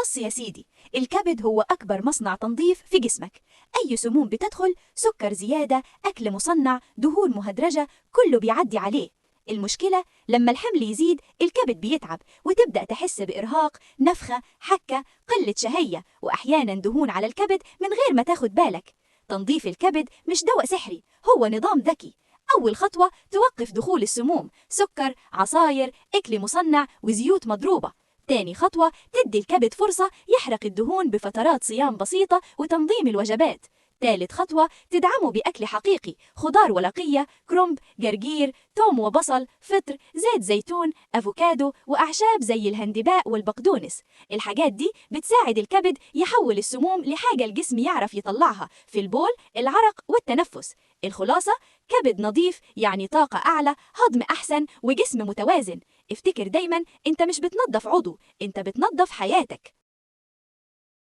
بص يا سيدي، الكبد هو أكبر مصنع تنظيف في جسمك. أي سموم بتدخل، سكر زيادة، أكل مصنع، دهون مهدرجة، كله بيعدي عليه. المشكلة لما الحمل يزيد الكبد بيتعب، وتبدأ تحس بإرهاق، نفخة، حكة، قلة شهية، وأحيانا دهون على الكبد من غير ما تاخد بالك. تنظيف الكبد مش دواء سحري، هو نظام ذكي. أول خطوة توقف دخول السموم، سكر، عصاير، أكل مصنع، وزيوت مضروبة. تاني خطوة تدي الكبد فرصة يحرق الدهون بفترات صيام بسيطة وتنظيم الوجبات. تالت خطوة تدعمه بأكل حقيقي، خضار ورقية، كرنب، جرجير، توم وبصل، فطر، زيت زيتون، أفوكادو، وأعشاب زي الهندباء والبقدونس. الحاجات دي بتساعد الكبد يحول السموم لحاجة الجسم يعرف يطلعها في البول، العرق، والتنفس. الخلاصة، كبد نظيف يعني طاقة أعلى، هضم أحسن، وجسم متوازن. افتكر دايما، انت مش بتنظف عضو، انت بتنظف حياتك.